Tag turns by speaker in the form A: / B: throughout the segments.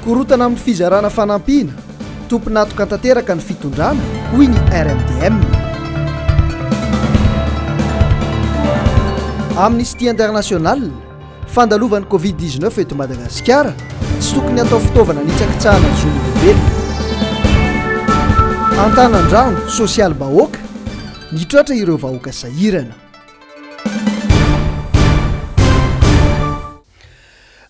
A: Korontana amin'ny fizarana fanampiana, tompon'antoka tanteraka ny fitondrana, hoy ny RMDM. Amnesty International, fandalovan'ny Covid 19 eto Madagasikara, tsy tokony hatao fitaovana anitsakitsahana ny zon'olombelona. Antanandrano, sosialim-bahoaka, nitroatra ireo vahoaka sahirana.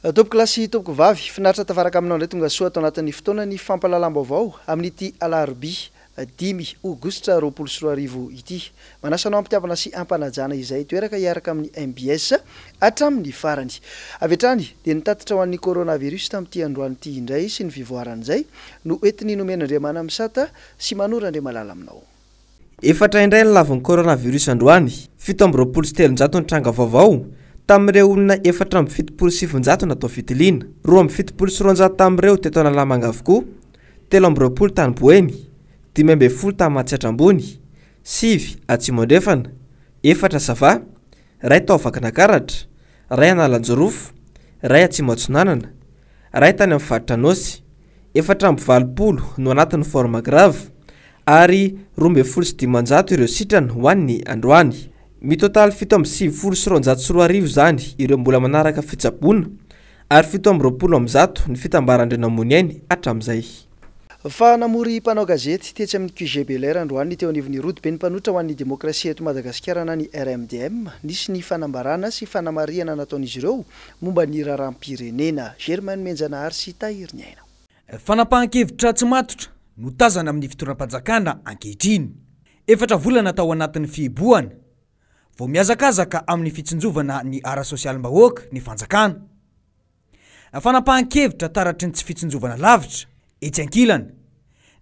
A: Tompoko lahy sy tompoko vavy, finaritra tafaraka aminao indray tonga soa ato anatin'ny fotoana ny fampahalalam-baovao amin'ity alarobia dimy aogositra 2020 ity. Manasa anao am-pitiavana sy am-panajana izay toeraka hiaraka amin'ny mbs hatramin'ny farany. Avy hatrany dia nitatitra ho an'ny coronavirus tamin'ity androany ity indray sy ny fivoaran'izay no entin'i Nomenandriamanamisata sy Manoro Andriamalala aminao.
B: Efatra indray ny lavon'ny coronavirus androany, 327 ny tranga vaovao, tamin'ireo olona 974 natao fitiliana. 272 tamin'ireo teto Analamanga avokoa, 23 tany Boeny, 15 tany Matsiatra Ambony, sivy Atsimo Andrefana, efatra Sava, iray tao Vakinakaratra, iray Analanjirofo, iray Atsimo Atsinanana, iray tany amin'ny faritra Anôsy. 84 no anatin'ny forme grave ary 512 ireo sitrana ho an'ny androany. Mitotaly 297 izany ireo mbola manaraka fitsaboana ary 127 ny fitambaran'ireo namoy ainy hatramin'izay.
A: Fa namory mpanao gazety tetsy amin'ny QG Bel'Air androany ny teo anivon'ny Rodoben'ny Mpanohitra ho an'ny Demokrasia eto Madagasikara na ny RMDM. Nisy ny fanambarana sy fanamarihana nataon'izy ireo momba ny raharaham-pirenena. Germain Nomenjanahary sy Tahiriniaina.
C: Fanapahan-kevitra tsy matotra no tazana amin'ny fitondram-panjakana ankehitriny. Efatra volana tao anatin'ny fihibohana, vao mihazakazaka amin'ny fitsinjovana ny ara-sosialim-bahoaka ny fanjakana. Fanapahan-kevitra taratry ny tsy fitsinjovana lavitra, etsy ankilany,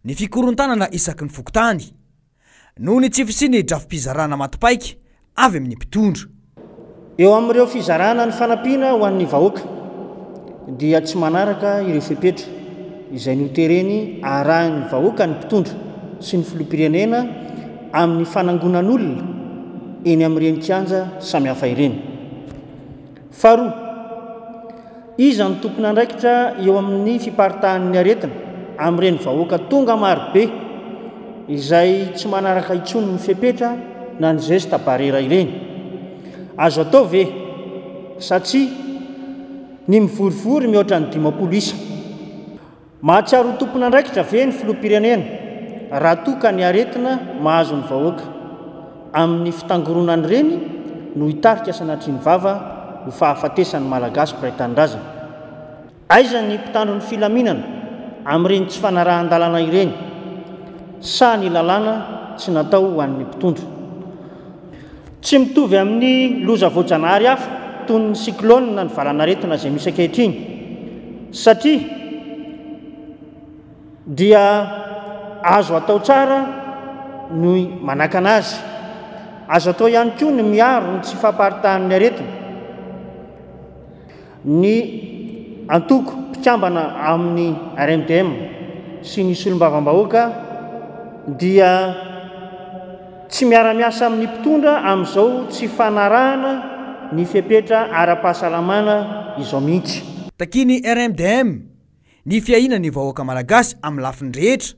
C: ny fikorontanana isaky ny fokontany. Noho ny tsy fisian'ny drafi-pizarana maty paika avy amin'ny mpitondra.
D: Eo amin'ireo fizarana ny fanampiana ho an'ny vahoaka dia tsy manaraka ireo fepetra izay notereny arahin'ny vahoaka ny mpitondra sy ny filoham-pirenena amin'ny fanangonan'olona eny amin'ireny kianja samihafa ireny. Faharoa, iza no tompon'andraikitra eo amin'ny fiparitahan'ny aretina amin'ireny vahoaka tonga marobe izay tsy manaraka intsony ny fepetra na ny geste barrière ireny? Azo atao ve sa tsia ny mivorivory mihoatra ny 50 isa? Mahatsiaro ho tompon'andraikitra ve ny filoham-pirenena raha toa ka ny aretina mahazo ny vahoaka amin'ny fitangoronana ireny no hitarika sanatria ny vava ho fahafatesan'ny Malagasy mpiray tanindrazana? Aiza ny mpitandro ny filaminana amin'ireny tsy fanarahan-dalàna ireny sa ny lalàna tsy natao ho an'ny mpitondra? Tsy mitovy amin'ny loza voajanahary hafa toy ny cyclone ny valanaretina izay misy ankehitriny satria dia azo atao tsara ny manakana azy. Azo atao ihany koa ny miaro ny tsy fahaparitahan'ny aretina. Ny antoko mpikambana amin'ny RMDM sy ny solombavambahoaka dia tsy miara-miasa amin'ny mpitondra amin'izao tsy fanarahana ny fepetra ara-pahasalamana izao mihitsy.
C: Takian'ny RMDM ny fiahiana ny vahoaka malagasy amin'ny lafiny rehetra,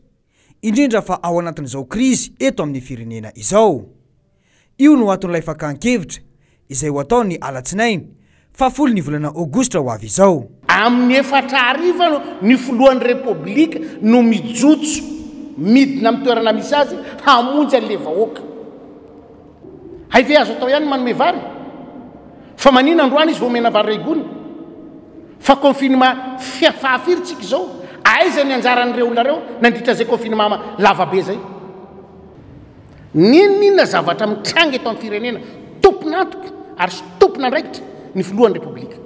C: indrindra fa ao anatin'izao krizy eto amin'ny firenena izao. Io no anton'ilay fakàn-kevitra izay ho atao ny alatsinainy fahafolo ny volana aogositra ho avy izao.
E: Amin'ny efatra hariva ny filohan'ny Repoblika no mijotso midina amin'ny toerana misy azy hamonjy an'ilay vahoaka. Hay ve azo atao ihany ny manome vary? Fa manina androany izy vao omena vary iray gony? Fa confinement fahafiry tsika izao? Aiza ny anjaran'ireo olona ireo nandritra izay confinement lavabe izay? N'inon'inona zavatra mitranga eto amin'ny firenena, tompon'antoka ary tompon'andraikitra ny filohan'ny Repoblika.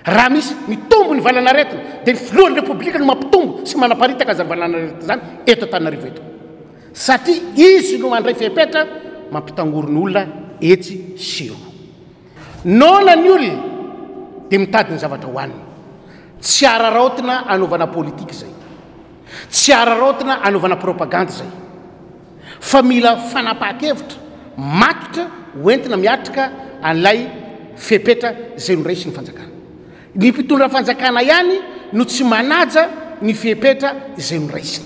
E: Raha misy mitombo ny valanaretina dia ny filohan'ny Repoblika no mampitombo sy manaparitaka izany valanaretina izany eto Antananarivo eto. Satria izy no mandray fepetra mampitangorona olona etsy sy eroa. Noana ny olona dia mitady ny zavatra hohaniny. Tsy araraotina hanaovana politika izay. Tsy araraotina hanaovana propagandy izay. Fa mila fanapahan-kevitra matotra hoentina miatrika an'ilay fepetra izay noraisin'ny fanjakana. Ny mpitondra fanjakana ihany no tsy manaja ny fepetra izay noraisina.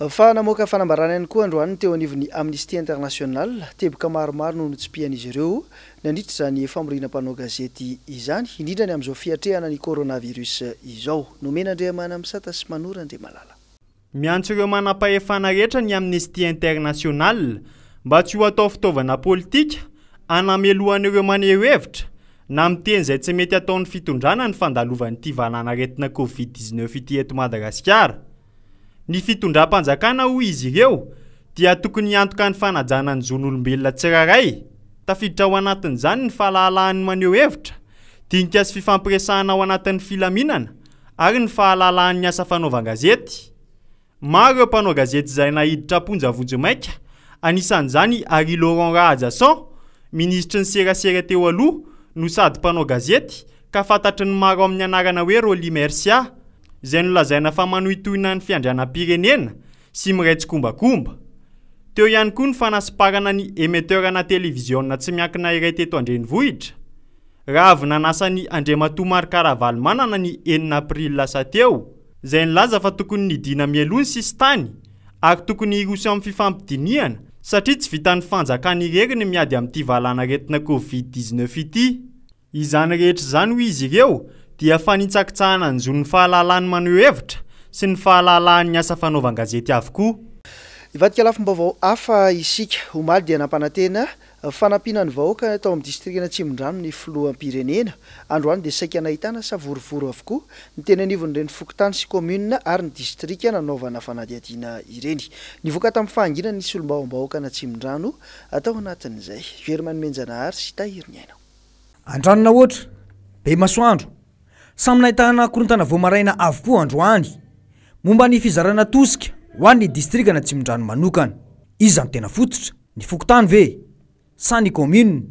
A: Fa namoaka fanambarana ihany koa androany ny teo anivon'ny Amnesty International. Teboka maromaro no notsipihan'izy ireo nandritra izany famoriana mpanao gazety izany, indrindra ny amin'izao fiatrehana ny coronavirus izao. Nomena Andriamanamisata sy Manoro Andriamalala.
F: Miantso ireo manampahefana rehetra ny Amnesty International mba tsy ho atao fitaovana politika hanamelohana ireo maneho hevitra na miteny izay tsy mety ataon'ny fitondrana ny fandalovan'ity valanaretina Covid 19 ity eto Madagasikara. Ny fitondram-panjakana hoy izy ireo dia tokony hiantoka ny fanajana ny zon'olombelona tsirairay, tafiditra ao anatin'izany ny fahalalahan'ny maneho hevitra, dinika sy fifampiresahana ao anatin'ny filaminana ary ny fahalalahan'ny asa fanaovan-gazety. Maro ireo mpanao gazety izay naiditra am-ponja vonjimaika, anisan'izany Harry Laurent Rahajason, minisitry ny serasera teo aloha no sady mpanao gazety ka fantatry ny maro amin'ny anarana hoe Rolly Mercia, izay nolazaina fa manohintohina ny fiandrianam-pirenena sy miray tsikombakomba. Teo ihany koa ny fanasiparana ny émetteur-na televiziona tsy miankina iray teto an-drenivohitra, raha avy nanasa an'i Andriamatoa Marc Ravalomanana ny enina aprily lasa teo, izay nilaza fa tokony nidina mialoha ny sisintany ary tokony hiroso amin'ny fifampidinihana satria tsy vitan'ny fanjakana irery ny miady amin'ity valanaretina Covid 19 ity. Izany rehetra izany hoy izy ireo dia fanitsakitsahana ny zon'ny fahalalahany maneho hevitra sy ny fahalalahan'ny asa fanaovan-gazety avokoa.
A: Hivadika lafim-baovao hafa isika. Omaly dia nampanantena fanampiana ny vahoaka tao amin'ny distrikan'Atsimondrano ny filoham-pirenena. Androany dia saika nahitana savorovoro avokoa ny teny anivon'ireny fokontany sy kaominina ary ny distrika nanaovana fanadihadiana ireny. Nivoaka tamin'ny fahanginany ny solombavambahoakan'Atsimondrano tao anatin'izay. Very Manomenjanahary sy Tahiriniaina.
C: Andranonahoatra, Bemasoandro. Samy nahitana korontana vao maraina avokoa androany momba ny fizarana tosika ho an'ny distrikan'Atsimondrano manokana. Iza no tena fototra? Ny fokontany ve? Sa ny kaominina?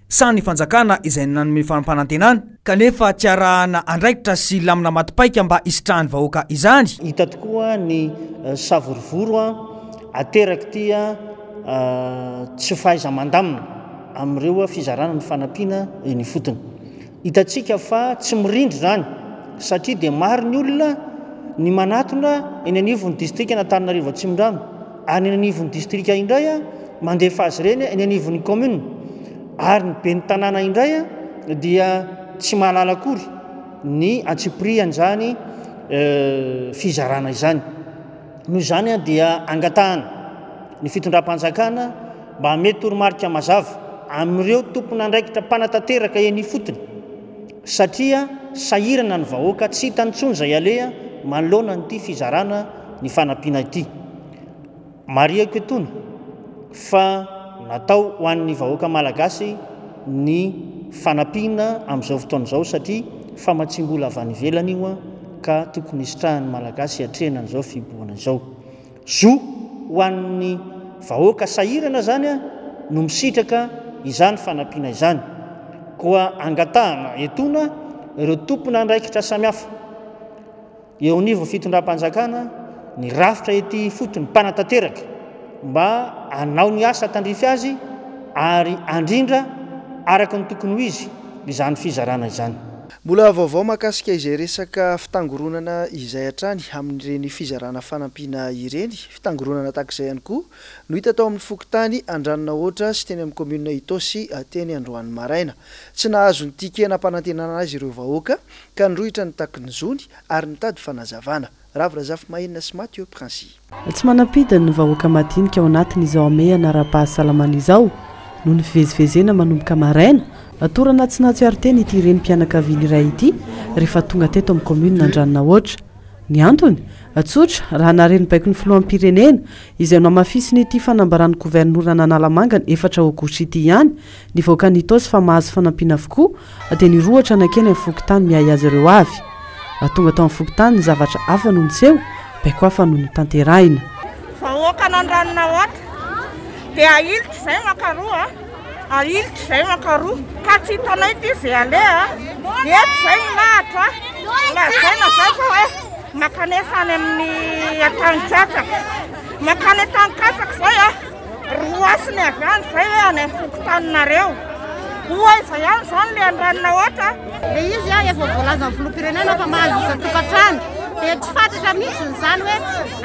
C: Sa ny fanjakana izay nanome fampanantenana kanefa tsy arahana andraikitra sy lamina maty paika mba hisitrahan'ny vahoaka izany?
D: Hita tokoa ny savorovoro aterak'ity tsy fahaiza-mandamina amin'ireo fizarana ny fanampiana eny ifotony. Hitantsika fa tsy mirindra izany satria dia maro ny olona ny manatona eny anivon'ny distrikan'Antananarivo Atsimondrano ary eny anivon'ny distrika indray mandefa azy ireny eny anivon'ny commune ary ny ben'ny tanàna indray dia tsy mahalala akory ny antsipirian'izany fizarana izany. Noho izany dia angatahana ny fitondram-panjakana mba hanome toromarika mazava amin'ireo tompon'andraikitra mpanatanteraka eny ifotony satria sahirana ny vahoaka, tsy hitany intsony izay aleha manoloana an'ity fizarana ny fanampiana ity. Marihiko etoana fa natao ho an'ny vahoaka malagasy ny fanampiana amin'izao fotoana izao satria famatsiam-bola avy any ivelany io ka tokony hisitrahan'ny Malagasy hiatrehana an'izao fihibohana izao. Zo ho an'ny vahoaka sahirana izany no misitraka izany fanampiana izany. Koa angatahana etoana ireo tompon'andraikitra samihafa eo anivon'ny fitondram-panjakana, ny rafitra ety ifotony mpanatanteraka mba hanao ny asa tandrify azy ary handrindra araka ny tokony ho izy izany fizarana izany.
A: Mbola vaovao mahakasika izay resaka fitangoronana izay hatrany amin'ireny fizarana fanampiana ireny. Fitangoronana tahaka izay ihany koa no hita tao amin'ny fokontany Andranonahoatra sy teny amin'ny kaominina Itaosy teny androany maraina. Tsy nahazo ny ticket nampanantenana azy ireo vahoaka ka nirohitra nitaky ny zony ary nitady fanazavana. Ravo Razafimahenina sy Mathieu Princi.
G: Tsy manam-pidiny ny vahoaka madinika ao anatin'izao hamehana ara-pahasalamana izao noho ny fivezivezena manomboka maraina, torana tsy nahatsiaro tena ity renim-pianakaviana iray ity rehefa tonga teto amin'ny kaominina Andranonahoatra. Ny antony? Tsotra, raha nahare ny baikon'ny filoham-pirenena, izay nohamafisin'ity fanambaran'ny governoran'Analamanga ny efatra aogositra ity ihany, ny vahoakan'Itaosy fa mahazo fanampiana avokoa, dia nirohotra nankeny amin'ny fokontany miahy azy ireo avy. Tonga tao amin'ny fokontany ny zavatra hafa no niseho, baiko hafa no notanterahina.
H: Vahoakan'Andranonahoatra dia ahilika izay mankaroa a, ahilika izay mankaroa ka tsy hitanay ity izay aleha a, eto izay milahatra a, lazaina izay fa hoe mankanesa any amin'ny Antanikatsaka, mankany Antanikatsaka izay a. Roasiny avy any izay hoe any amin'ny fokontaninareo. Ho aiza ihany izany ilay Andranonahoatra?
I: Le izy a efa voalazan'ny filoham-pirenena fa mahazo isan-tokantrano. Dia tsy fantatra mihitsy izany hoe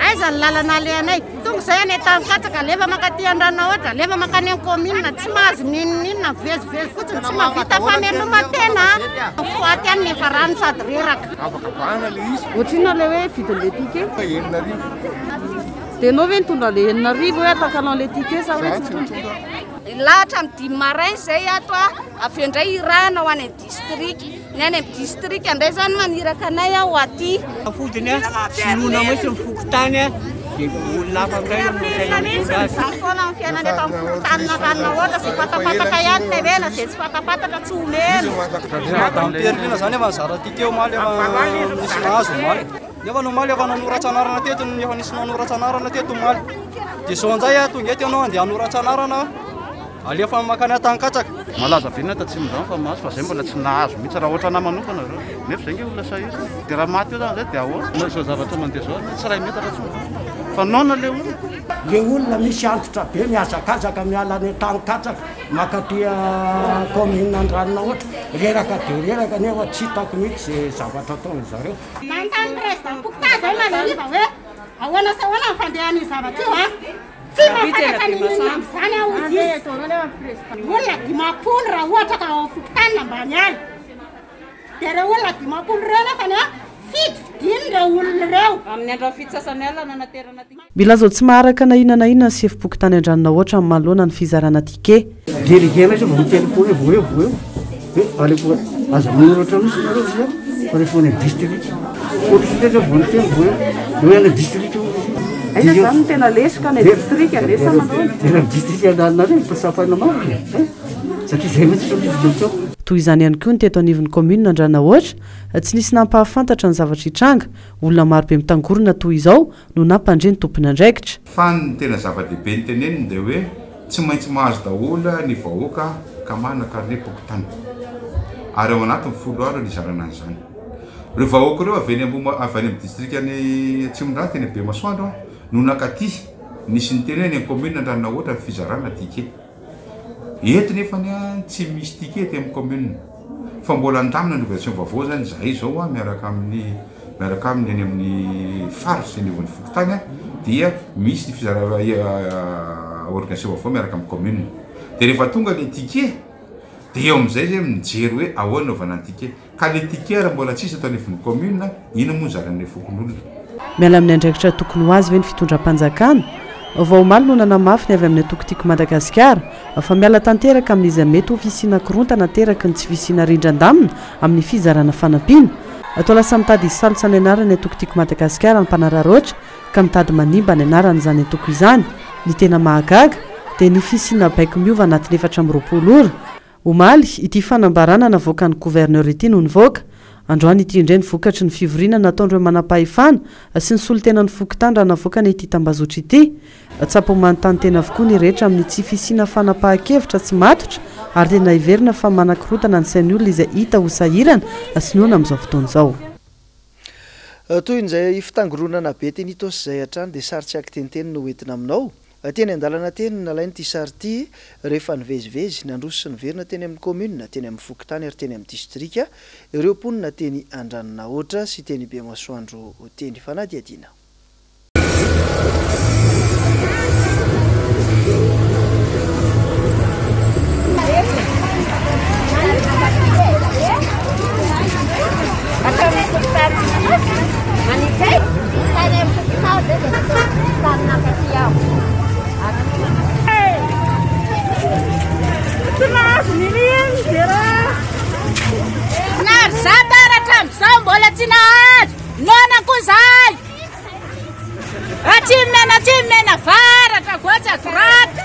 I: aiza ny lalana alehanay. Tonga izay any Antaninkatsaka, alefa mankaty Andranonahoatra, alefa mankany amin'ny commune, tsy mahazo n'inon'inona, mivezivezy fotsiny, tsy mahavita fameloman-tena. Foaty any nefa rano sady reraka.
J: Afaka bahana le izy.
G: Ohatrinona le hoe vidin'le ticket?
J: 6000.
G: Dia ianao ve nitondra le 6000 hoe atakanao le ticket sa hoe tsy nitondra?
I: Lahatra amin'ny dimy maraina izay ato a, avy eo indray irahana ho any amin'ny distrika. Ny any amin'ny distrika indray izany maniraka anay ho aty.
K: Fotony a, soloina mihitsy ny fokontany a, dia olona hafa indray no tena mitondra azy.
I: Izany foana ny fiainana eto amin'ny fokontany Andranonahoatra, izay fatapataka ihany no omena, izay tsy fatapataka tsy omena.
L: Madame Perrine zany efa nizara ticket omaly efa nisy nahazo omaly. Nefa ny omaly efa nanoratra anarana teto, efa nisy nanoratra anarana teto omaly. Dia zao indray a, tonga eto ianao andeha hanoratra anarana, alefa mankany Antaninkatsaka.
M: Malaza be ny Tatsimondrano fa mahazo fa zay mbola tsy nahazo mihitsy raha ohatranahy manokana zao. Nefa zay nge olona sahirana. Dia raha maty eo zany zay dia ahoana? Zao zavatra mandeha zao anie tsy iray metatra intsony zao. Fa noana le olona.
N: Le olona misy antitra be mihazakazaka miala any Antaninkatsaka mankaty commune Andranonahoatra, reraka dia reraka nefa tsy hitako mihitsy ze zavatra ataon'zareo.
I: Nanontany président Pokta zay manariva hoe ahoana sy ahoana ny fandehan'io zavatra io an! Tsy mahafantatra ny inona amin'izany aho hozy izy. Olona 50 raha ohatra ka ao amin'ny fokontany na ambany ala. Dia ireo olona 50 ireo nefany an, fidy fidiny ireo olona ireo.
O: Amin'ny andron'ny fito sasany alina nanaterana ticket.
G: Milaza ho tsy maharaka na inona na inona ny sefom-pokontany Andranonahoatra amin'ny manoloana ny fizarana ticket.
N: Délégué anay zao vao miteny koa hoe vao eo vao eo hoe alefa aza manoratra mihitsy nareo izy fa rehefa any district. Ohatry ny zao vao niteny vao eo hoe any district io.
G: Aiza zany no tena lesoka any district ve sa manaona?
N: Tena district andalinareo fa safaina marina e. Satria zay mihitsy no izy no teo.
G: Toy izany ihany koa ny teto anivon'ny kaominina Andranahoatra, tsy nisy nampahafantatra ny zavatra hitranga, olona marobe mitangorona toy izao no nampandre ny tompon'andraikitra.
P: Fa ny tena zava-dehibe noteneniny dia hoe tsy maintsy mahazo daholo ny vahoaka ka manana carnet-pokontany. Ary ao anatin'ny folo andro no hizarana an'izany. Ireo vahoaka ireo avy any Ambohima- avy any amin'ny distrikan'i Atsimondrano teny Bemasoandro no nankaty, nisy niteny hoe any amin'ny commune Andranonahoatra ny fizarana ticket. Eto nefany tsy misy ticket ety amin'ny commune. Fa mbola handamina ny organisation vaovao zany izahay izao miaraka amin'ny miaraka aminy any amin'ny faritra sy anivon'ny fokontany dia misy ny fizarana organisation vaovao miaraka amin'ny commune. Dia rehefa tonga le ticket dia eo amin'izay zay mijery hoe ahoana anaovana ny ticket. Ka le ticket raha mbola tsisy eto anivon'ny commune, inona moa ny zaran'ilay fokonolona?
G: Miala amin'ny andraikitra tokony ho azy ve ny fitondram-panjakana? Vao omaly no nanamafy ny avy amin'ny antoko Tiako Madagasikara fa miala tanteraka amin'izay mety ho fisiana korontana ateraky ny tsy fisiana rindran-damina amin'ny fizarana fanampiana. Toa lasa mitady hisalotra ny anaran'ny antoko Tiako Madagasikara ny mpanararaotra ka mitady manimba ny anaran'izany antoko izany. Ny tena mahagaga dia ny fisiana baiko miova anatin'ny 24 ora. Omaly, ity fanambarana navoakan'ny Gouverneur ity no nivoaka. Androany ity indray ny vokatry ny fivoriana nataon'ireo manampahefana sy ny solontenan'ny fokontany raha navoakana ity tambazotra ity. Tsapa ho manontany tena avokoa ny rehetra amin'ny tsy fisiana fanapahan-kevitra tsy matotra ary tena heverina fa manakorontana ny sain'ny olona izay hita ho sahirana sy noana amin'izao fotoana izao.
A: Tohin'izay fitangoronana be teny Itaosy izay hatrany dia sary tsy ankiteniteny no hoentina aminao. Teny an-dalana teny no nalaina ity sary ity rehefa nivezivezy, nandroso sy niverina teny amin'ny kaominina, teny amin'ny fokontany ary teny amin'ny distrika ireo mponina teny Andranonahoatra sy teny Bemasoandro teny. Fanadihadiana.
I: Hatramin'izao mbola tsy nahazo noana koa zahay. Atsimena atsimena avaratra gauche à droite.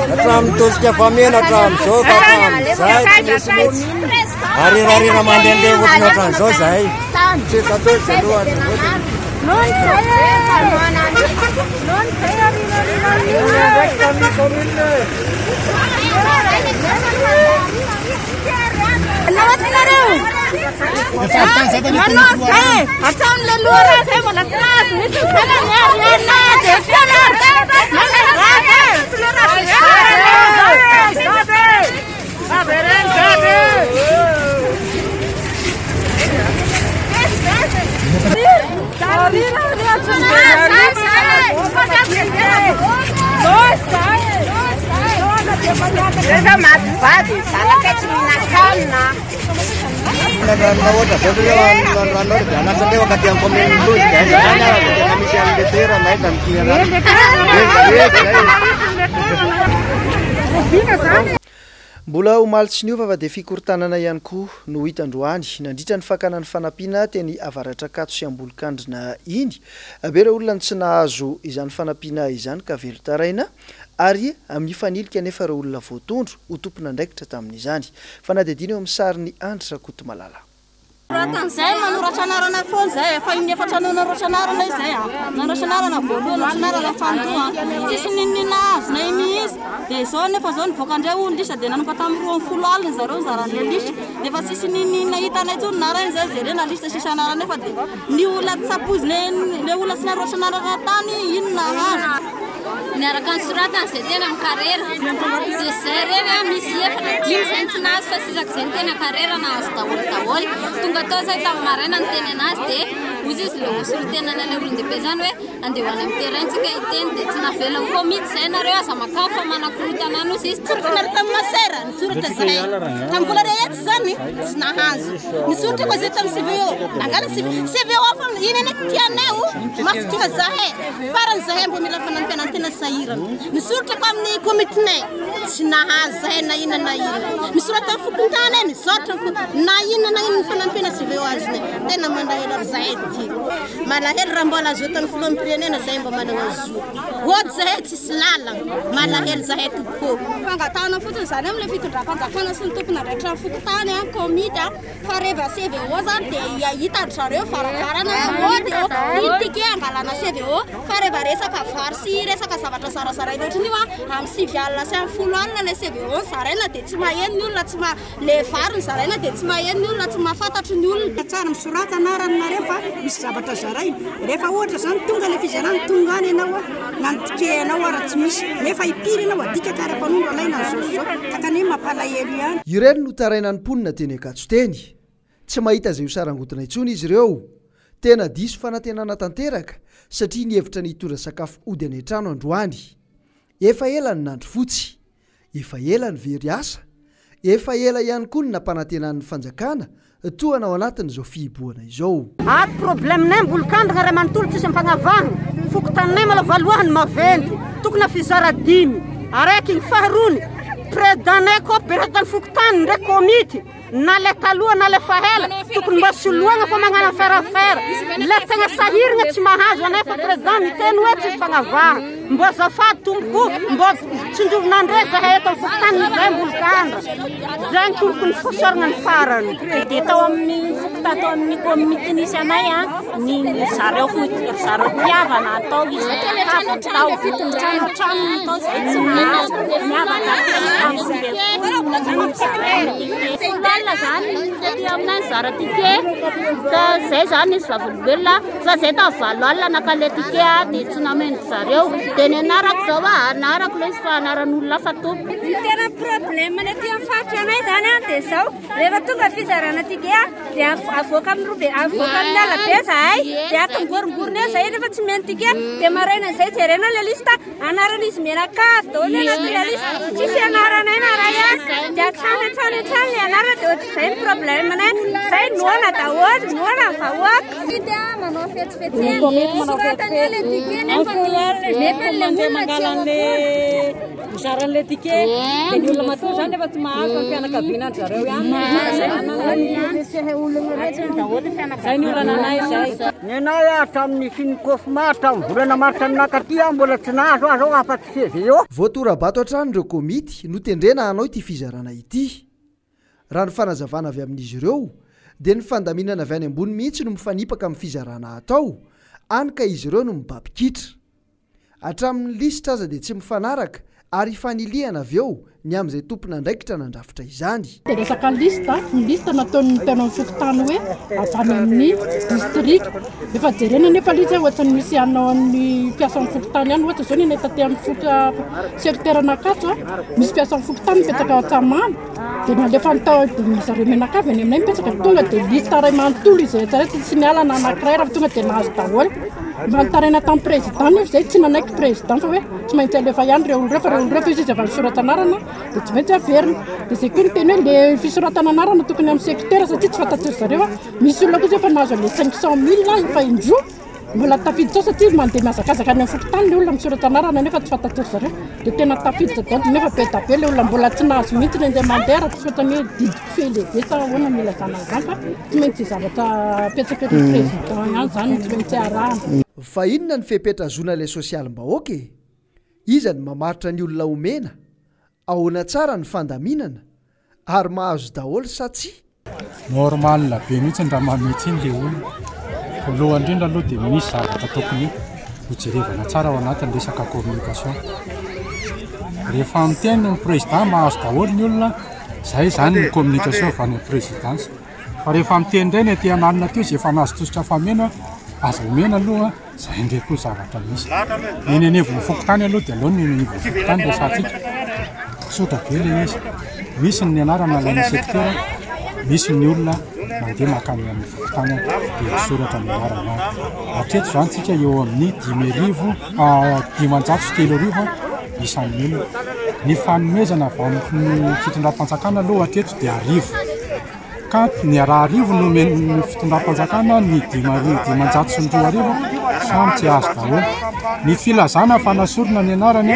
Q: Hatramin'ny tosika famena hatramin'izao ka hatramin'izay tsy misy mihitsy. Arirarira mandehandeha ohatran'ny ohatran'izao zahay. Tsy tatozy aloha Andranonahoatra, avy eo Andranonahoatra dia lasa teo akaty amin'ny commune Nosy dia aiza zany ary vao tena misy an'ilay toerana aiza ny toerana.
A: Mbola omaly tsy niova fa dia fikorontanana ihany koa no hita androany nandritra ny fakana ny fanampiana teny Avaratr'Ankatso sy Ambolokandrina iny. Be ireo olona no tsy nahazo izany fanampiana izany ka velon-taraina ary mifanilika anefa ireo olona voatondro ho tompon'andraikitra tamin'izany. Fanadihadiana eo amin'ny sarin'i Andry Rakotomalala.
J: Soratan'izay manoratra anarana foana izay, efa in'efatra nanoratra anarana izay an, nanoratra anarana voalohany, nanoratra anarana faharoa an, tsisy n'inon'inona azonay mihitsy, dia izao nefa izao nivoaka indray hono lista dia nanomboka tamin'ny 12 alina zareo nizara an'ilay lista, dia efa tsisy n'inon'inona hitanay intsony, naraina izay jerena lista tsisy anarana nefa dia ny olona tsy ampoizina ilay olona tsy nanoratra anarana tany iny no nahazo.
R: Niaraka nosoratana izay tena mikarera. Dia izay ireny an, misy efatra, dimy izay no tsy nahazo fa sisak'izay no tena karera nahazo daholo daholo. Tonga tao izay tamin'ny maraina niteny anazy dia hozy izy ilay solontenana ilay olon-dehibe izany hoe andeha ho any amin'ny terrain tsika hiteny dia tsy navela ho komity izay nareo aza makao fa manakorontana any hozy izy.
J: Nisoratra niaraka tamin'ny masera, nisoratra zahay. Tamin'ny vola rehetra izany tsy nahazo. Nisoratra koa zahay tamin'ny CVO. Nangala CV. CVO fa iny anie tianay ho mafitrika zahay. Farany zahay mbo mila fanampiana tena sahirana. Misoratra ko amin'ny komitinay tsy nahazo zahay na inona na inona. Misoratra amin'ny fokontany ay misaotra fo na inona na inona fanampiana tsy veo azonay. Tena malahelo ary zahay ty. Malahelo raha mbola zo tamin'ny filoham-pirenena zahay mba manana zo. Hody zahay tsisy lalana. Malahelo zahay tompoko.
S: Fangatahana fotsiny izany amin'ilay fitondram-panjakana sy ny tompon'andraikitra ny fokontany, komity. Fa reva CVO zany dia hitan dry zareo varavarana hoe ody ô, iny ticket angalana CVO, fa reva resaka vary sy resaka zavatra zarazaraina ohatran'io a, amin'ny 9 alina sy amin'ny 10 alina ilay CVO no zaraina dia tsy maheno ny olona, tsy ma, le vary no zaraina dia tsy maheno ny olona, tsy mahafantatry ny olona.
T: Tsara misorata anarana nareo fa misy zavatra zaraina, rehefa ohatra zany tonga le fizarana tonga any ianao a, na ny ticket anao ara tsy misy, nefa impiry ianao adika karapanondro alaina an'izao sy izao, takany hoe mampalahelo ihany.
A: Ireny no tarainan'ny mponina teny Ankatso teny. Tsy mahita izay ho sarangotina intsony izy ireo. Tena diso fanantenana tanteraka satria nihevitra ny hitondra sakafo hody any an-trano androany. Efa ela ny nandry fotsy. Efa ela ny very asa. Efa ela ihany koa ny nampanantenan'ny fanjakana tohana ao anatin'izao fihibohana izao.
U: Ato problème nay Ambolokandrina ray manontolo tsisy ampagnavahana, fokontaninay maloha valohany maventy tokony afizara dimy araiky ny faharony président nay koa president fokontany ndraiky komity na le taloha na le fahela tokony mba soloagna fa magnano affaire affaire le tegna sahiragna tsy mahazo anefa président miteny hoe tsisy fagnavahana mbô azafady tompoko mbô tsinjovina ndray zahay eto am fokontany zahay Ambolokandra. Zay ny tokony fisaorana ny farany.
V: Dia tao amin'ny fokontany tao amin'ny community nisy anay a, ny zareo zareo mpihavana atao izy havany tao, trano trano tao zay tsy nahazo, miavaka tamin'ny 12 nizaraina ticket. Folo alina zany taty aminay nizara ticket, ka zay zany nisy vavolombelona fa zay tamin'ny 8 alina naka le ticket dia tsy nameno zareo, dia ny anarako zao a, anarako ilay izy fa anaran'olona hafa tompoko.
W: Ny tena problème ny aty amin'ny faritra anay zany an dia zao, rehefa tonga fizarana ticket dia avoaka amin'ny robe, avoaka amin'ny arabe zahay dia atongorongorona eo zahay rehefa tsy omeny ticket dia maraina izay jerena ilay liste anaran'izy mianakavy daholo ny anatin'ilay liste, tsisy anaranay na iray an, dia hatrany hatrany hatrany ilay anarana dia ohatr'izay ny problème nay, zay noana daholo, noana ny vahoaka.
X: Manao fihetsifetsehana, soratana eo ilay ticket nefa nefa ilay olona tsy ao akory.
O: Mizara an'ilay ticket dia ny olona matoa izany nefa tsy mahazo fa ny fianakaviana an-dry zareo ihany Zay ny olana anay zay.
Y: Ny anay hatramin'ny nisian'ny cosma hatramin'ny volana marsa nankaty aho mbola tsy nahazo aho zao afa-tsy CVO.
A: Voatora-bato hatrany ireo komity notendrena hanao ity fizarana ity. Raha ny fanazavana avy amin'izy ireo dia ny fandaminana avy any ambony mihitsy no mifanipaka amin'ny fizarana atao, hany ka izy ireo no mibaby kitra. Hatramin'ny lisitra aza dia tsy mifanaraka ary ifanilihana avy eo ny amin'izay tompon'andraikitra nandrafitra izany.
Z: Dia resaka liste, ny liste nataon'ny teo amin'ny fokontany hoe avy any amin'ny distrika. Efa jerena anefa ilay izy hoe ohatran'ny misy anao amin'ny mpiasan'ny fokontany ihany, ohatra izao ny anay taty amin'ny foko secteur an'Ankatso, misy mpiasan'ny fokontany mipetraka ao Antsahamamy, dia nalefany tao dia zareo mianakavy any aminay mipetraka, tonga dia liste iray manontolo izay rehetra rehetra, tsy miala na anankiray raha tonga dia nahazo daholo. Mba nitaraina tamin'ny président nefa izay tsy nanaiky président fa hoe tsy maintsy alefa ihany ireo olona ireo fa ireo olona ireo fa izy efa nisoratra anarana dia tsy maintsy averina. Dia izay koa niteny hoe le fisoratana anarana tokony amin'ny secteur satria tsy fantatry ry zareo misy olona koa izao efa nahazo an'ilay 500 000 efa indroa mbola tafiditra ao satria mandeha mihazakazaka any amin'ny fokontany ilay olona misoratra anarana nefa tsy fantatry ry zareo dia tena tafiditra daholo nefa be dia be ilay olona mbola tsy nahazo mihitsy ny andeha mandeha raha tsy ohatran'ny hoe didim-pifehy lehibe sa ahoana no ilazana an'izany fa tsy maintsy zavatra apetraky ny président ihany izany no tsy maintsy arahana.
A: Fa inona ny fepetra azoana ilay sosialim-bahoaka e? Iza no mamaritra ny olona omena? Ahoana tsara ny fandaminana? Ary mahazo daholo sa tsia?
B: Normal be mihitsy raha manome tsiny le olona. Voalohany indrindra aloha dia misy zavatra tokony ho jerevana tsara ao anatin'ny resaka communication. Rehefa miteny ny président mahazo daholo ny olona, zay zany ny communication avy any amin'ny présidence. Fa rehefa miteny indray ny aty analina aty izay efa nahazo tosika fameno, aza omena aloha. Zay indray koa zavatra misy. Ny eny anivon'ny fokontany aloha dia aleo ny eny anivon'ny fokontany resahantsika. Tsotra be ilay izy. Misy ny anarana alain'ny secteur, misy ny olona mandeha mankany amin'ny fokontany any dia misoratra ny anarana any. Hatreto izany tsika eo amin'ny 35 505 isan'ny olona. Ny fanomezana avy amin'ny fitondram-panjakana aloha hatreto dia 1000. Ka ny 1000 no omen'ny fitondram-panjakana ny 2005 samy tsy azo daholo. Ny filazana fa nasorina ny anarany,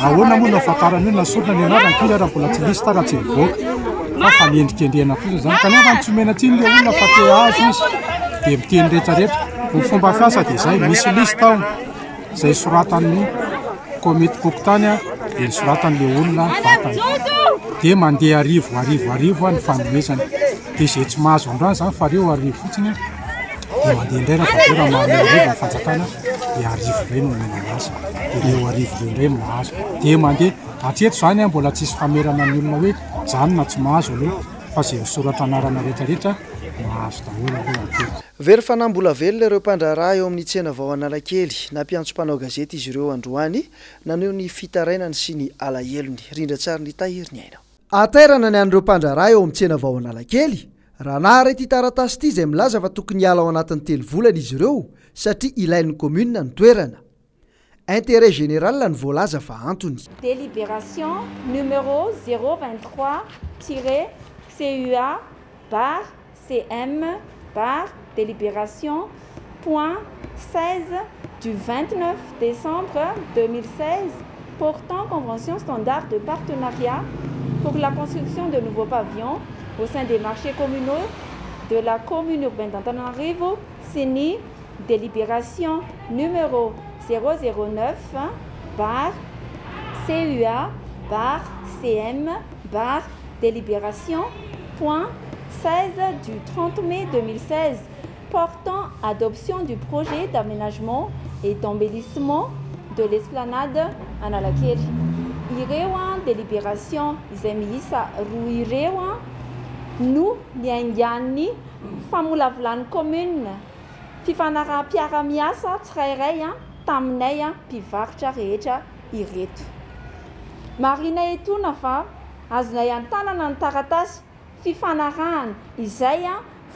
B: ahoana moa no ahafantarany hoe nasorina ny anarany koa raha mbola tsy liste raha tsy mivoaka. Fa fanendrikendrehana fotsiny izany. Kanefa tsy omena tsiny ilay olona fa te hahazo izy dia miteny rehetrarehetra. Ny fomba fiasa dia izay, misy liste ao. Izay soratan'ny komitim-pokontany dia ny soratan'ilay olona vatany. Dia mandeha arivo arivo arivo ny fanomezana. Dia izay tsy mahazo androany izany fa ireo arivo fotsiny dia mandeha indray raha vao raha manome arivo ny fanjakana dia arivo indray no omena anazy. Dia ireo arivo ireo indray no mahazo. Dia mandeha. Hatreto izany mbola tsisy famerana ny olona hoe mijanona tsy mahazo aloha fa izay misoratra anarana rehetra rehetra mahazo daholo aloha hatreto.
A: Very fanahy mbola velona ireo mpandraharaha eo amin'ny tsena vao Analakely. Nampiantso mpanao gazety izy ireo androany, naneho ny fitarainany sy ny alahelony. Rindrantsary nitahiry ny aina. Hatairana ny an'ireo mpandraharaha eo amin'ny tsena vao Analakely, raha nahare ity taratasy ity izay milaza fa tokony hiala ao anatin'ny telo volana izy ireo satria ilain'ny kaominina ny toerana. Intérêt général no voalaza fa antony.
C: Délibération numéro 023 tiret CUA barre CM barre délibération point 16 du 29 décembre 2016 portant convention standard de partenariat pour la construction de nouveaux pavillons au sein des marchés communaux de la commune urbaine d'Antananarivo sy ny délibération numéro 009 barre CUA barre CM barre délibération point 16 du 30 mai 2016 portant adoption du projet d'aménagement et d'embellissement de l'esplanade Analakely. Ireo délibération izay miisa roa ireo no niaingan'ny famolavolan'ny commune fifanaraham-piarahamiasa tsirairay taminay mpivarotra rehetra ireto. Marihina etoana fa azonay an-tanana ny taratasy fifanarahana izay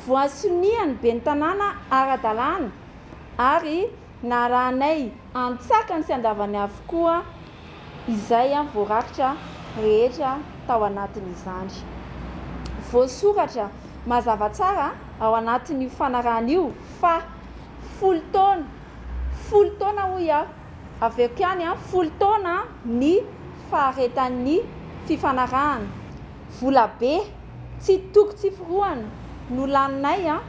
C: voasonian'ny ben'ny tanàna ara-dalàna ary narahanay an-tsakany sy an-davany avokoa izay voarakitra rehetra tao anatin'izany. Voasoratra mazava tsara ao anatin'io fanarahana io fa folo taona, folo taona hoy aho, averiko ihany, folo taona ny faharetan'ny fifanarahana. Vola be, tsy toko tsy forohana no laninay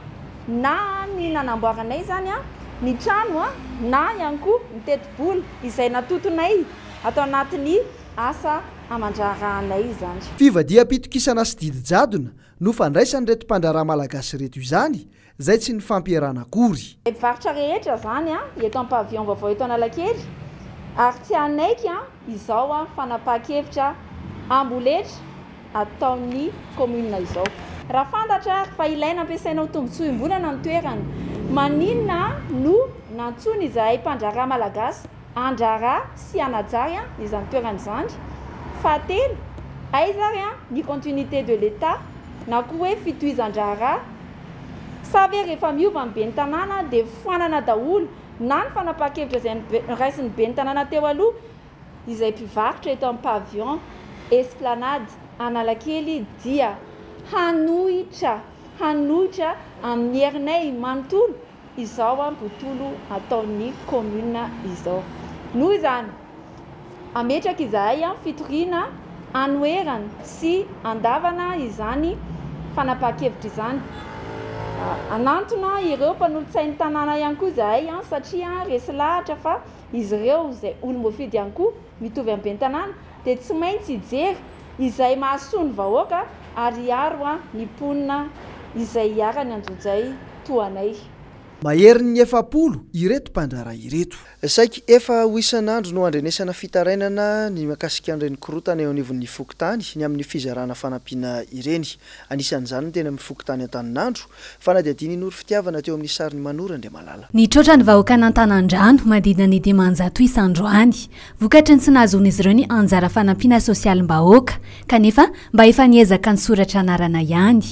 C: na ny nanamboaranay izany ny trano na ihany koa ny tetibola izay natotonay ato anatin'ny asa aman-draharahanay izany.
A: Fivadiham-pitokisana sy didy jadona no fandraisan'ireto mpandraharaha malagasy ireto izany, izay tsy nifampierana akory.
C: Mpivarotra rehetra izany eto amin'ny pavillon vaovao eto Analakely ary tsy hanaiky izao fanapahan-kevitra amboletra ataon'ny commune izao. Raha fantatra ary fa ilaina ampiasaina ho tombontsoa iombonana ny toerana, maninona no nantsoina izahay mpandraharaha malagasy handraharaha sy hanajary izany toerana izany? Fahatelo, aiza ary ny continuité de l'Etat na koa hoe fitohizan-draharaha? Sa ve rehefa miova ny ben'ny tanàna dia foanana daholo? na ny fanapahan-kevitra izay noraisin'ny ben'ny tanàna teo aloha izay mpivarotra eto amin'ny pavillon Esplanade Analakely dia hanohitra hanohitra amin'ny herinay manontolo izao botolo ataon'ny commune izao. Noho izany, hametraka izahay fitoriana hanoherana sy handavana izany fanapahan-kevitra izany. Hanantona ireo mpanolotsain'ny tanàna ihany koa izahay satria resy lahatra fa izy ireo izay olom-boafidy ihany koa mitovy amin'ny ben'ny tanàna dia tsy maintsy hijery izay mahasoa ny vahoaka ary hiaro ny mponina izay iharan'ny anjojay toa anay.
A: Maherin'ny 40 ireto mpandraharaha ireto. Saiky efa ho isan'andro no andrenesana fitarainana ny mahakasika an'ireny korontana eo anivon'ny fokontany ny amin'ny fizarana fanampiana ireny. Anisan'izany ny teny amin'ny fokontany Antaninandro. Fanadihadian'i Noro Fitiavana teo amin'ny sarin'i Manoro Andriamalala.
D: Nitroatra ny vahoakan'Antanandrano, manodidina ny 500 isa androany. Vokatry ny tsy nahazoan'izy ireo ny anjara fanampiana sosialim-bahoaka. Kanefa mba efa niezaka nisoratra anarana ihany.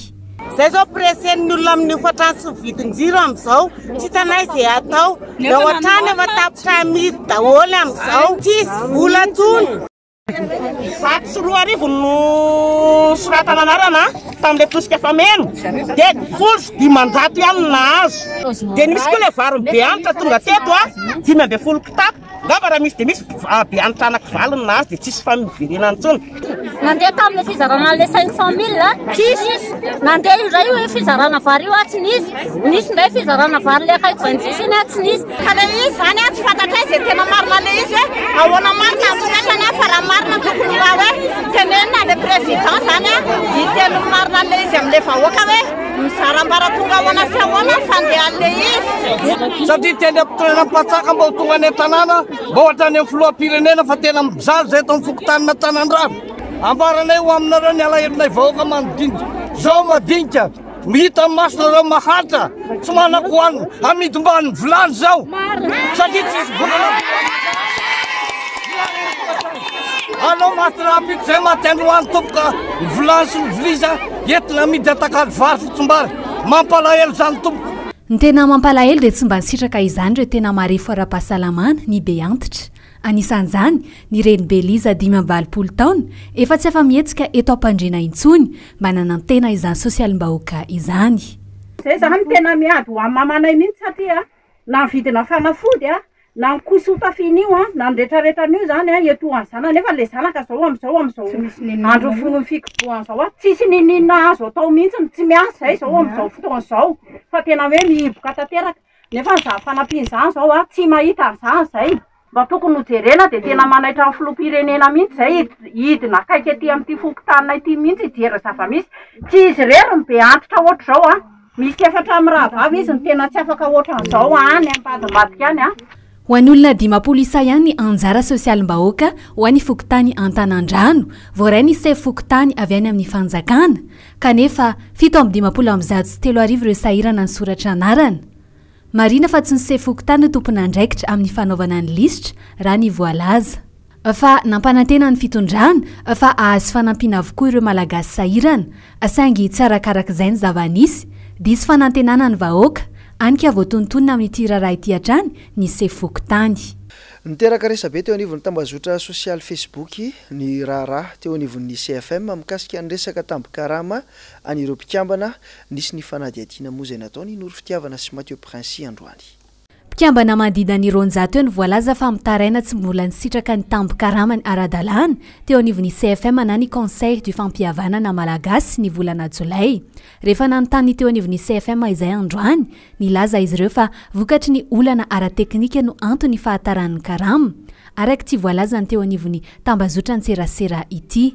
E: Zay zao presse-n'ny olona amin'ny hofantrano sy ny vidin-jiro amin'izao, tsy hitanay izay atao, ny ao an-trano efa tapitra amidy daholo amin'izao, tsisy vola intsony. 2100 no soratana anarana tamin'ilay tosika fameno dia 510 ihany no nahazo. Dia nisy koa ilay varin'ny be hanitra tonga teto 15 kitapo. Angamba raha misy dia misy be hanitra anaky valo no nahazo dia tsisy famerenana intsony.
V: Nandeha tamin'ilay fizarana an'ilay 500 000, tsisy. Nandeha indray io fizarana vary io, tsy nisy. Nisy indray fizarana vary ilay akaiky 26 iny, tsy nisy.
E: Ka ilay izy izany tsy fantatray izay tena marina ilay izy hoe ahoana marina ny soratana fa raha marina tokony mba hoe tenenina ilay président izany hiteny ny marina an'ilay izy amin'ilay vahoaka hoe mizara ambaratonga ahoana sy ahoana ny fandehan'ilay izy.
F: Satria teny am-pitoeram-patsaka mba ho tonga any an-tanàna, mba ho hatrany amin'ny filoham-pirenena fa tena mijaly izay eto amin'ny fokontanin'Antanandrano. Ambaranay ho aminareo ny alahelonay vahoaka manodidina. Zao madinika, hita amin'ny masonareo mahantra, tsy manan-kohanina, amidy ambany vilany zao satria tsisy vola. Alao maty rahampitso zay maty androany tompoko ny vilany sy ny viliza entina amidy atakalo vary fotsimbary. Mampalahelo zany tompoko.
D: Ny tena mampalahelo dia tsy mba nisitraka izany ireo tena marefo ara-pahasalamana, ny be antitra. Anisan'izany ny renibe Liza 85 taona, efa tsy afa-mihetsika eto am-pandriana intsony, mba nanantena izany sosialim-bahoaka izany.
I: Zay zany tena miady ho an'ny mamanay mihitsy satria na ny vidina fanafody na ny koso tafiana io na ny retraretra an'io zany eto ho an'ny zanany nefa le zanaka zao am'zao am'zao andro fikobohana zao tsisy niniana azo atao mihitsy tsy miasa zay zao am'zao fotoana zao fa tena hoe mihiboka tanteraka nefa ny zany fanampiana zany zao tsy mahita an'izany zay. Mba tokony ho jerena dia tena manaitra ny filoham-pirenena mihitsy izay hidina akaiky aty amin'ity fokontaninay ity mihitsy hijery ny zava-misy. Tsy izy irery no be antitra ohatr'izao an! Misy efatra mirahavavy izy no tena tsy afaka ohatran'izao any ambadimbadika any an!
D: Ho an'ny olona 50 isa ihany ny anjara sosialim-bahoaka ho an'ny fokontany Antanandrano, voaray ny sefo fokontany avy any amin'ny fanjakana, kanefa 3157 ireo sahirana nisoratra anarana. Marihina fa tsy ny sefo fokontany no tompon'andraikitra amin'ny fanaovana ny lisitra, raha ny voalaza. Fa nampanantena ny fitondrana fa hahazo fanampiana avokoa ireo Malagasy sahirana, saingy tsy arakarak'izay ny zava-nisy. Diso fanantenana ny vahoaka, hany ka voatonontonona amin'ity raharaha ity hatrany ny sefo fokontany.
A: Niteraka resabe teo anivon'ny tambazotra sosialy Facebook ny raharaha teo anivon'ny CFM mikasika ny resaka tambin-karama an'ireo mpikambana Nisy ny fanadihadiana moa izay nataon' i Noro Fitiavana sy Mathieu Princi androany.
D: Mpikambana manodidina ny 200 eo no voalaza fa mitaraina tsy mbola nisitraka ny tambin-karamany ara-dalàna teo anivon'ny CFM na ny Conseil du Fampihavanana Malagasy ny volana jolay. Rehefa nanontany ny teo anivon'ny CFM izay androany, nilaza izy ireo fa vokatry ny olana ara-teknika no anton'ny fahataran'ny karama, araka ity voalazan'ny teo anivon'ny tambazotran-tserasera ity.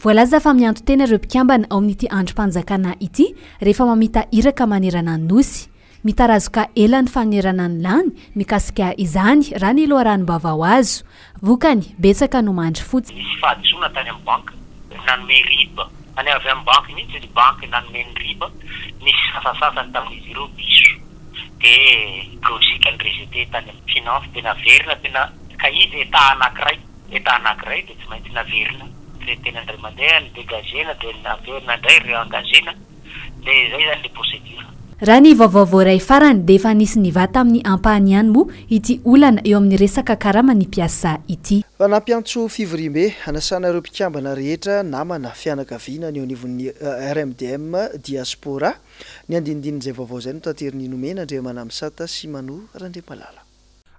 D: Voalaza fa mianto-tena ireo mpikambana ao amin'ity andrim-panjakana ity rehefa mamita iraka manerana ny Nosy. Mitarazoka ela ny fanonerana ny lany mikasika izany, raha ny loharanom-baovao azo. Vokany, betsaka no mandry fotsy.
H: Nisy fahadisoana tany amin'ny banky nanome RIB. Any avy amin'ny banky mihitsy ny banky nanome ny RIB, nisy sasasasany tamin'izy ireo diso. Dia logique ny rejeter tany amin'ny finance dia naverina tena ka izy état anankiray. État anankiray dia tsy maintsy naverina traiter-na indray mandeha, ni-dégager-na dia naverina indray re-engager-na, dia izay izany ilay procédure.
D: Raha ny vaovao voaray farany dia efa nisy nivaha tamin'ny ampahany ihany moa ity olana eo amin'ny resaka karaman'ny mpiasa ity.
A: Fa nampiantso fivoriambe hanasana ireo mpikambana rehetra, namana, fianakaviana ny eo anivon'ny RMDM Diaspora. Ny andinindin'izay vaovao izay no taterin'i Nomena Andriamanamisata sy Mano Randriamalala.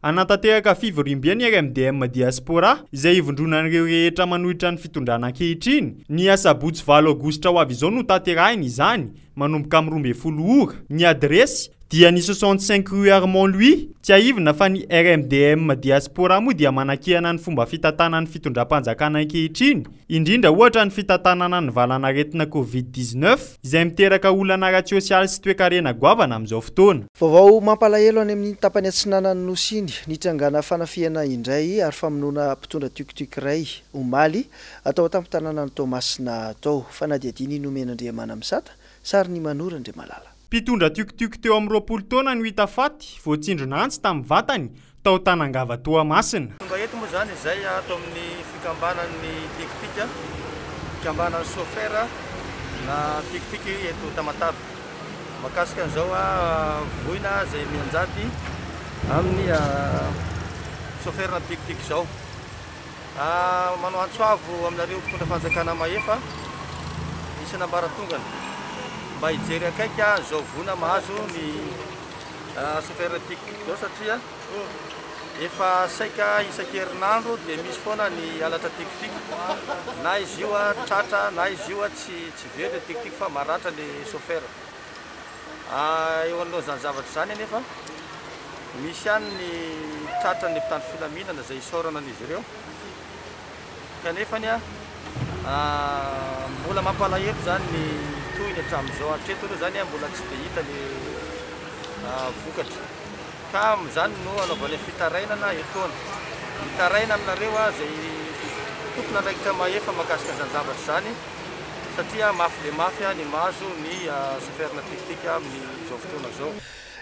G: Hanatanteraka fivoriambe ny RMDM Diaspora, izay ivondronan'ireo rehetra manohitra ny fitondrana ankehitriny. Ny asabotsy valo aogositra ho avy izao no tanterahina izany, manomboka amin'ny 12 ora. Ny adiresy dia ny 65 rue Armand Louis. Tsiahivina fa ny RMDM Diaspora moa dia manakehana ny fomba fitantanan'ny fitondram-panjakana ankehitriny, indrindra ohatra ny fitantanana ny valan'aretina Covid 19, izay miteraka olana ara-tsosialy sy toekarena goavana amin'izao fotoana.
A: Vaovao mampalahelo any amin'iny tapany atsinanan'ny Nosy iny, nitrangana fanafihana indray ary famonoana mpitondra tuc-tuc iray omaly, tao an-tampon-tanànan'i Toamasina tao. Fanadihadiana i Nomena Andriamanamisata, sarin'i Manoro Andriamalala.
G: Mpitondra tuc-tuc teo amin'ny 20 taona no hita faty, voatsindrona antsy tamin'ny vatany, tao Tanangava Toamasina.
K: Tonga eto moa izany izay ato amin'ny fikambanan'ny tiktik, fikambanan'ny chauffeur na tiktik eto Tamatave. Mahakasika an'izao voina izay mianjady amin'ny chauffeur na tiktik izao. Manao antso avo aminareo mpitondra fanjakana mahefa isan'ambaratongany mba hijery akaiky an'izao voina mahazo ny Chauffeur tik-tik zao satria efa saika isan-kerinandro dia misy foana ny halatra tik-tik na izy io tratra na izy io tsy tsy very le tik-tik fa maratra le chauffeur. Eo anoloan'izany zavatra izany anefa misy ihany ny tratran'ny mpitandro filaminana izay isaorana an'izy ireo. Kanefany mbola mampalahelo izany ny tohiny hatramin'izao, hatreto aloha izany mbola tsy dia hita ny vokatra. Ka amin'izany no anaovanay fitarainana etoana. Mitaraina aminareo aho izay tompon'andraikitra mahefa mahakasika an'izany zavatra izany satria mafy dia mafy ny mahazo ny chauffeur-na tik-tik amin'izao fotoana izao.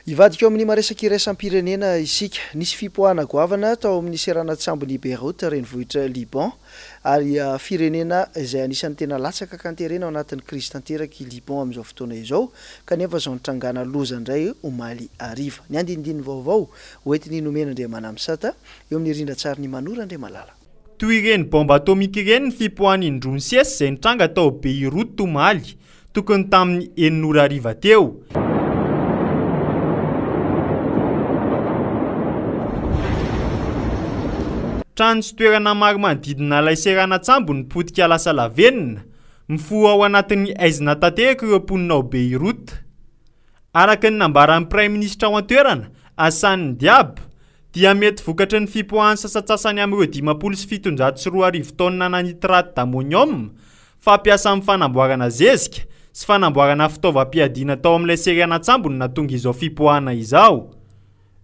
A: Hivadika eo amin'ny maresaka iraisam-pirenena isika. Nisy fipoahana goavana tao amin'ny seranan-tsambon'i Beyrouth, renivohitr'i Liban, ary firenena izay anisan'ny tena latsaka an-terena ao anatin'ny krizy tanteraka i Liban amin'izao fotoana izao, kanefa izao nitrangana loza indray omaly hariva. Ny andinindininy vaovao hoentin'i Nomena Andriamanamisata eo amin'ny rindran-tsarin'i Manoro Andriamalala.
G: Toy ireny baomba atomika ireny ny fipoahan'ny indroa nisesy izay nitranga tao Beyrouth omaly, tokony tamin'ny enina ora hariva teo. Trano sy toerana maro manodidina ilay seranan-tsambo no potika lasa lavenona. Mifoha ao anatin'ny haizina tanteraka ireo mponina ao Beyrouth. Araka ny nambaran'ny praiminisitra ao an-toerana, Hassan Diab, dia mety vokatry ny fipoahan'ny sasantsasany amin'ireo 2050 taonina ana nitrate d'ammonium fampiasa amin'ny fanamboarana zezika sy fanamboarana fitaovam-piadiana tao amin'ilay seranan-tsambo no nahatonga izao fipoahana izao.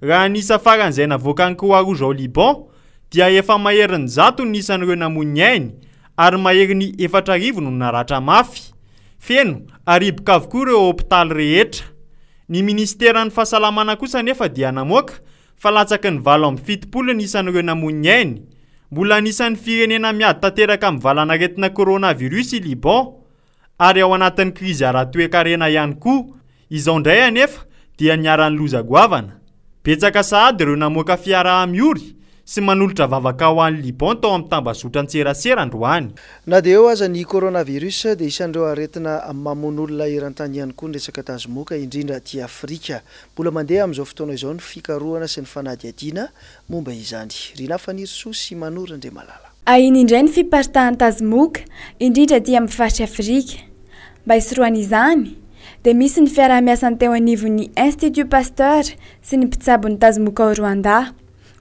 G: Raha ny isa farany izay navoakan'ny Croix Rouge ao Liban dia efa maherin'ny 100 ny isan'ireo namoy ny ainy ary maherin'ny 4000 no naratra mafy. Feno ary hiboka avokoa ireo hopitaly rehetra. Ny minisiteran'ny fahasalamana kosa anefa dia namoaka fa latsaky ny 78 ny isan'ireo namoy ny ainy. Mbola anisan'ny firenena miady tanteraka amin'ny valanaretina coronavirus i Liban ary ao anatin'ny krizy ara-toekarena ihany koa. Izao indray anefa dia niharan'ny loza goavana. Betsaka sahady ireo namoaka fiaraha-miory sy manolotra vavaka ho an'i Liban tao amin'ny tambazotran-tserasera androany.
A: Na dia eo aza ny coronavirus dia isan'ireo aretina mamono olona eran-tany ihany koa ny resaka tazomoka, indrindra aty Afrika. Mbola mandeha amin'izao fotoana izao ny fikarohana sy ny fanadihadiana momba izany. Rinah Fanirisoa sy Mano Randriamalala.
L: Ahiana indray ny fiparitahan'ny tazomoka, indrindra aty amin'ny faritr'i Afrika. Mba hisorohana izany, dia misy ny fiaraha-miasan'ny teo anivon'ny Institut Pasteur sy ny mpitsabo ny tazomoka ao Rwanda,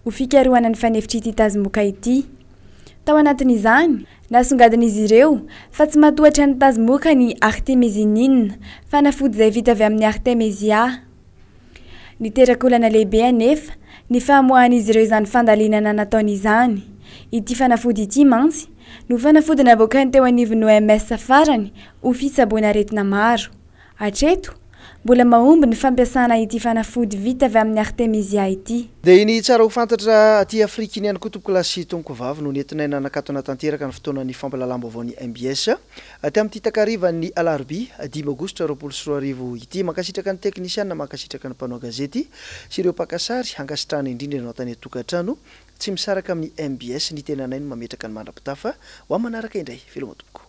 L: ho fikarohana ny fanefitr'ity tazomoka ity. Tao anatin'izany, nasongadin'izy ireo fa tsy matohatra ny tazomoka ny artémésinine, fanafody izay vita avy amin'ny artémésia. Niteraka olana lehibe anefa ny famoahan'izy ireo izany fandalinana nataony izany. Ity fanafody ity mantsy no fanafody navoakan'ny teo anivon'ny OMS farany ho fitsaboana aretina maro. Hatreto, Mbola mahomby ny fampiasana ity fanafody vita avy amin'ny artemisia ity.
A: Dia iny tsara ho fantatra aty Afrika iny ihany koa tompokolahy sy tompokovavy no nentinay nanakatona tanteraka ny fotoanan'ny fampahalalam-baovaon'ny mbs tamin'ity takarivan'ny alarobia dimy aogositra 2020 ity. Mankasitraka ny teknisiana, mankasitraka ny mpanao gazety sy ireo mpaka sary, ankasitrahana indrindra ianao tany an-tokantrano tsy misaraka amin'ny mbs. Ny tenanay no mametraka ny mandra-pitafa ho amin'ny manaraka indray. Veloma tompoko.